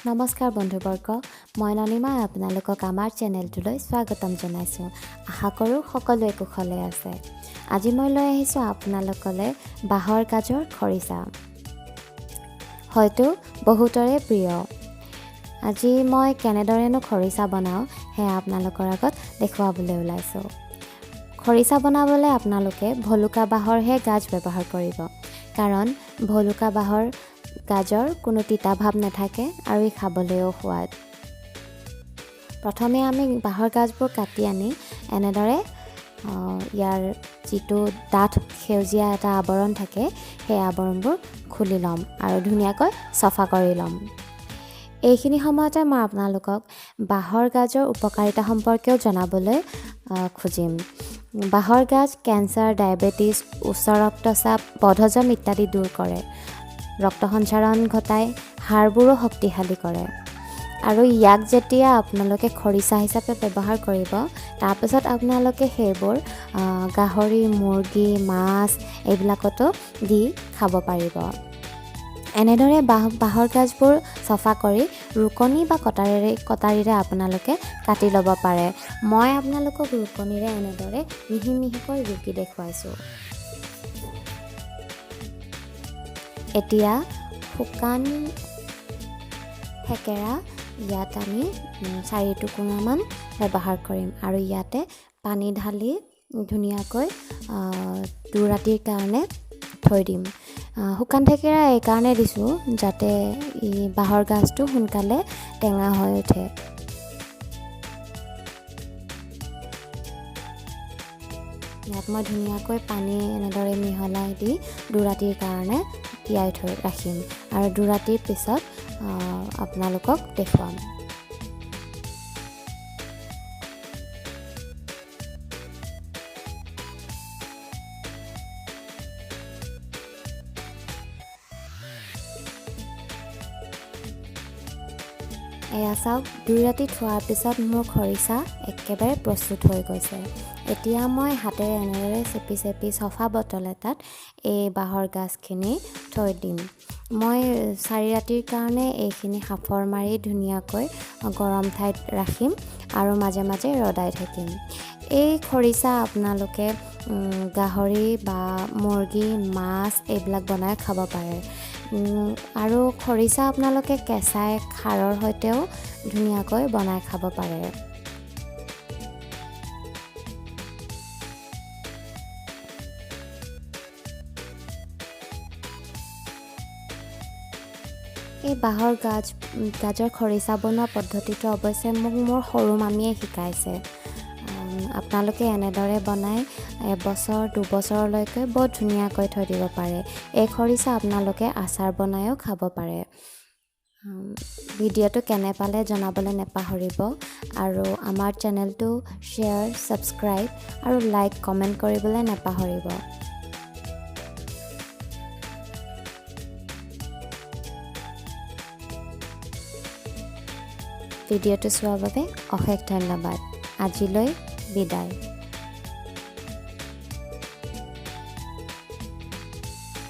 নমস্কাৰ বন্ধুবৰ্গ, মই ননিমাই আপোনালোকক আমাৰ চেনেলটোলৈ স্বাগতম জনাইছোঁ। আশা কৰোঁ সকলোৱে কুশলে আছে। আজি মই লৈ আহিছোঁ আপোনালোকলৈ বাঁহৰ গাজৰ খৰিচা, হয়তো বহুতৰে প্ৰিয়। আজি মই কেনেদৰেনো খৰিচা বনাওঁ, সেয়া আপোনালোকৰ আগত দেখুৱাবলৈ ওলাইছোঁ। খৰিচা বনাবলৈ আপোনালোকে ভলুকা বাঁহৰহে গাজ ব্যৱহাৰ কৰিব, কাৰণ ভলুকা বাঁহৰ গাজৰ কোনো তিতা ভাৱ নাথাকে আৰু ই খাবলৈও সোৱাদ। প্ৰথমে আমি বাঁহৰ গাজবোৰ কাটি আনি এনেদৰে ইয়াৰ যিটো ডাঠ সেউজীয়া এটা আৱৰণ থাকে, সেই আৱৰণবোৰ খুলি ল'ম আৰু ধুনীয়াকৈ চফা কৰি ল'ম। এইখিনি সময়তে মই আপোনালোকক বাঁহৰ গাজৰ উপকাৰিতা সম্পৰ্কেও জনাবলৈ খুজিম। বাঁহৰ গাজ কেঞ্চাৰ, ডায়েবেটিছ, উচ্চ ৰক্তচাপ, বদহজম ইত্যাদি দূৰ কৰে, ৰক্ত সঞ্চাৰণ ঘটাই, হাড়বোৰো শক্তিশালী কৰে। আৰু ইয়াক যেতিয়া আপোনালোকে খৰিচা হিচাপে ব্যৱহাৰ কৰিব, তাৰপিছত আপোনালোকে সেইবোৰ গাহৰি, মুৰ্গী, মাছ এইবিলাকতো দি খাব পাৰিব। এনেদৰে বাঁহৰ গাজবোৰ চফা কৰি ৰুকনি বা কটাৰীৰে আপোনালোকে কাটি ল'ব পাৰে। মই আপোনালোকক ৰুকনিৰে এনেদৰে মিহি মিহিকৈ ৰুকি দেখুৱাইছোঁ। এতিয়া শুকান থেকেৰা ইয়াত আমি 4 টুকুৰামান ব্যৱহাৰ কৰিম আৰু ইয়াতে পানী ঢালি ধুনীয়াকৈ দুৰাতিৰ কাৰণে থৈ দিম। শুকান থেকেৰা এইকাৰণে দিছোঁ যাতে ই বাঁহৰ গাজটো সোনকালে টেঙা হৈ উঠে। ইয়াত মই ধুনীয়াকৈ পানী এনেদৰে মিহলাই দি দুৰাতিৰ কাৰণে তিয়াই থৈ ৰাখিম আৰু দুৰাতিৰ পিছত আপোনালোকক দেখুৱাম। এয়া চাওক, 2 ৰাতি থোৱাৰ পিছত মোৰ খৰিচা একেবাৰে প্ৰস্তুত হৈ গৈছে। এতিয়া মই হাতেৰে এনেদৰে চেপি চেপি চফা বটল এটাত এই বাঁহৰ গাজখিনি থৈ দিম। মই 4 ৰাতিৰ কাৰণে এইখিনি সাঁফৰ মাৰি ধুনীয়াকৈ গৰম ঠাইত ৰাখিম আৰু মাজে মাজে ৰ'দাই থাকিম। এই খৰিচা আপোনালোকে গাহৰি বা মুৰ্গী, মাছ এইবিলাক বনাই খাব পাৰে আৰু খৰিচা আপোনালোকে কেঁচাই খাৰৰ সৈতেও ধুনীয়াকৈ বনাই খাব পাৰে। এই বাঁহৰ গাজৰ খৰিচা বনোৱা পদ্ধতিটো অৱশ্যে মোক মোৰ সৰু মামীয়ে শিকাইছে। আপোনালোকে এনেদৰে বনাই এবছৰ দুবছৰলৈকে বৰ ধুনীয়াকৈ থৈ দিব পাৰে। এই খৰিচা আপোনালোকে আচাৰ বনায়ো খাব পাৰে। ভিডিঅ'টো কেনে পালে জনাবলৈ নেপাহৰিব আৰু আমাৰ চেনেলটো শ্বেয়াৰ, ছাবস্ক্ৰাইব আৰু লাইক, কমেণ্ট কৰিবলৈ নেপাহৰিব। ভিডিঅ'টো চোৱাৰ বাবে অশেষ ধন্যবাদ। আজিলৈ বিদায়।